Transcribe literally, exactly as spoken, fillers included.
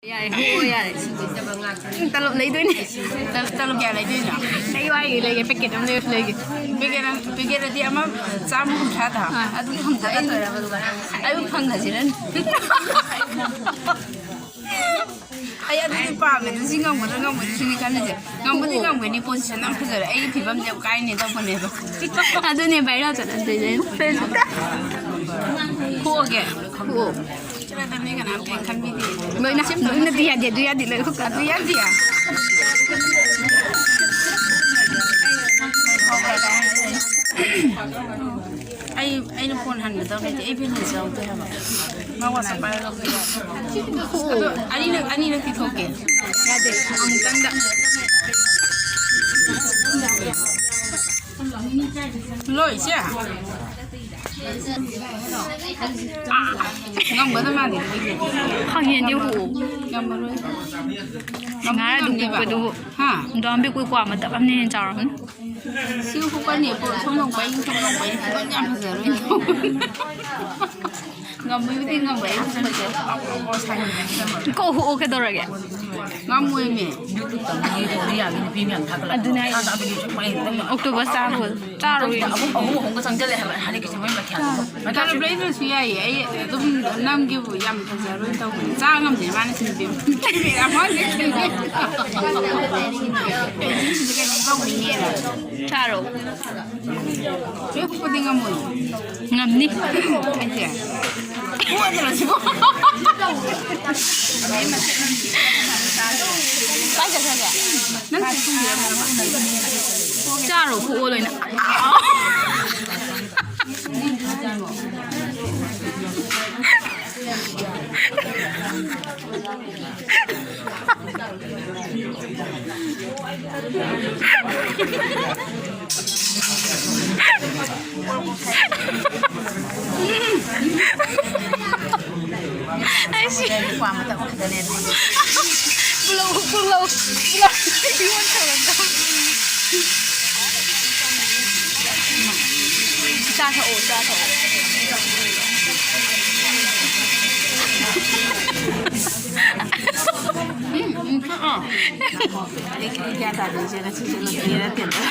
ꯌꯥꯔꯦ, ꯍꯣ, ꯌꯥꯔꯦ꯫ ꯎꯝ, ꯇꯂꯣꯞ ꯂꯩꯗꯣꯏꯅꯦ꯫ ꯇꯂꯣꯞ ꯀꯌꯥ ꯂꯩꯗꯣꯏꯅꯣ? ꯂꯩ ꯋꯥꯏꯒꯦ, ꯂꯩꯒꯦ, ꯄꯦꯀꯦꯠ ꯑꯃ ꯂꯩꯔꯁꯨ ꯂꯩꯒꯦ꯫ ꯄꯦꯀꯦꯠ ꯑꯃ, ꯄꯦꯀꯦꯠ ꯑꯗꯤ ꯑꯃ ꯆꯥꯝꯃ ꯀꯨꯟꯊ꯭ꯔꯥ ꯊꯥ꯫ ꯑꯥ꯫ ꯑꯗꯨꯗꯤ ꯍꯨꯝꯐꯨꯇꯔꯥ ꯇꯧꯔꯕ ꯑꯗꯨꯒ ꯑꯩꯕꯨ ꯐꯪꯉꯁꯤꯔꯅꯦ꯫ ꯑꯩ ꯑꯗꯨꯗꯤ ꯄꯥꯝꯃꯦ, ꯑꯗꯨ ꯁꯤ ꯉꯝꯒꯗ꯭ꯔꯥ ꯉꯝꯃꯣꯏꯗ꯭ꯔꯥ ꯁꯤꯅꯤ ꯈꯜꯂꯤꯁꯦ꯫ ꯉꯝꯕꯨꯗꯤ ꯉꯝꯒꯅꯤ, ꯄꯣꯖꯤꯁꯟ ꯌꯥꯝ ꯐꯖꯔꯦ꯫ ꯑꯩꯒꯤ ꯐꯤꯕꯝꯁꯦ ꯌꯥꯝ ꯀꯥꯏꯅꯦ ꯇꯧꯕꯅꯦꯕ꯫ ꯑꯗꯨꯅꯦ ꯚꯥꯏꯔꯦꯜ ꯆꯠꯂꯗꯣꯏꯁꯦ ꯐꯦꯁꯕꯨꯛꯇ꯫ ꯊꯣꯛꯑꯒꯦ꯫ ꯊꯣꯛꯑꯣ꯫ ꯆꯠꯂꯗꯕꯅꯤ ꯀꯅꯥꯝꯇ ꯈꯟꯕꯤꯗꯦ꯫ ꯂꯣꯏꯅ, ꯂꯣꯏꯅꯗꯤ ꯌꯥꯗꯦ, ꯑꯗꯨ ꯌꯥꯗꯦ, ꯂꯣꯏ ꯍꯨꯛ ꯑꯗꯨ ꯌꯥꯗꯦ꯫ ꯑꯩ, ꯑꯩꯅ ꯐꯣꯟ ꯍꯟꯒꯗꯕ ꯂꯩꯇꯦ, ꯑꯩ ꯕꯦꯂꯦꯟꯁ ꯌꯥꯎꯗꯦ ꯍꯥꯏꯕ꯫ ꯃꯥ ꯋꯥꯆꯞ ꯄꯥꯏꯔꯒ ꯑꯗꯣ ꯑꯅꯤꯔꯛ, ꯑꯅꯤꯔꯛꯇꯤ ꯊꯣꯛꯀꯦ꯫ ꯌꯥꯗꯦ, ꯑꯃꯨꯛꯇꯪꯗ꯫ ꯂꯣꯏ, ꯏꯆꯦ? ꯑꯥ, ꯉꯝꯒꯗꯕ ꯃꯥꯟꯗꯦ꯫ ꯈꯪꯉꯦ, ꯅꯦꯍꯨ꯫ ꯉꯝꯃꯔꯣꯏ꯫ ꯁꯤꯡꯍꯥꯔ ꯑꯗꯨ ꯉꯝꯅꯦꯕ꯫ ꯀꯨꯞꯄꯗꯨꯕꯨ꯫ ꯍꯥ? ꯗꯣꯝꯕꯤ ꯀꯨꯏ ꯀ꯭ꯋꯥ ꯃꯇꯞ ꯑꯃꯅ ꯍꯦꯟꯅ ꯆꯥꯎꯔꯝꯅꯤ꯫ ꯁꯤ ꯀꯨꯞꯄꯅꯤ, ꯄꯣ-, ꯁꯣꯝ ꯂꯣꯡꯄꯩ, ꯁꯣꯝ ꯂꯣꯡꯄꯩ, ꯐꯤꯕꯝ ꯌꯥꯝ ꯐꯖꯔꯣꯏ꯫ ꯉꯝꯕꯨꯗꯤ ꯉꯝꯕ, ꯑꯩ ꯐꯖꯅ ꯀꯣ ꯍꯨꯛꯑꯣ, ꯀꯩꯗꯧꯔꯒꯦ? ꯉꯝꯃꯣꯏꯃꯦ꯫ YouTube ꯇ ꯃꯤ ꯀꯣꯔꯤꯌꯥꯒꯤ ꯅꯨꯄꯤ ꯃꯌꯥꯝ ꯊꯥꯒꯠꯂꯛꯄ꯫ ꯑꯗꯨꯅꯦ ꯍꯥꯏꯁꯦ꯫ ꯊꯥꯖꯕꯒꯤ ꯁꯨꯝ ꯄꯥꯏ ꯂꯩꯔꯝꯕ꯫ ꯑꯣꯛꯇꯣꯕꯔ ꯆꯥꯕ ꯆꯥꯔꯣꯏ꯫ ꯑꯍꯨꯝ, ꯑꯍꯨꯝ, ꯑꯍꯨꯝꯒ ꯆꯪꯁꯤꯜꯂꯦ ꯍꯥꯏꯕ, ꯍꯥꯏꯗꯤ ꯀꯩꯁꯨ ꯃꯣꯏ ꯃꯊꯦꯜ꯫ ꯇꯂꯣꯞ ꯂꯩꯗ꯭ꯔꯁꯨ ꯌꯥꯏꯌꯦ꯫ ꯑꯩ ꯑꯗꯨꯝ ꯅꯝꯒꯦꯕꯨ ꯌꯥꯝ ꯐꯖꯔꯣꯏ ꯇꯧꯕꯅꯦ꯫ ꯆꯥ ꯉꯝꯗꯦ ꯃꯥꯅ ꯁꯤꯟꯕꯤꯕ꯫ ꯀꯩꯅꯣ ꯇꯧꯅꯤꯡꯉꯦꯅ꯫ ꯆꯥꯔꯣ꯫ ꯆꯦ ꯀꯨꯞꯄꯗꯤ ꯉꯝꯃꯣꯏ꯫ ꯉꯝꯅꯤ꯫ ꯑꯩꯁꯦ꯫ ꯀꯨꯞꯄꯗꯨꯅ ꯁꯤꯕꯨ꯫ ꯀꯥꯏ ꯆꯠꯈ꯭ꯔꯒꯦ? ꯅꯪ ꯁꯤ ꯊꯨꯝꯕꯤꯔꯝꯃꯣ꯫ ꯆꯥꯔꯣ, ꯀꯨꯞꯑꯣ ꯂꯣꯏꯅ꯫ ꯑꯩ ꯁꯤ-, ꯄꯨꯂꯧ, ꯄꯨꯂꯧ, ꯄꯨꯂꯧ꯫ ꯆꯥ ꯊꯛꯑꯣ, ꯆꯥ ꯊꯛꯑꯣ꯫ ꯑꯩ ꯒ꯭ꯌꯥꯟ ꯇꯥꯗꯦ, ꯏꯆꯦ, ꯉꯁꯤꯁꯦ ꯂꯣꯇꯔꯤꯔ ꯇꯦꯟꯗꯔ?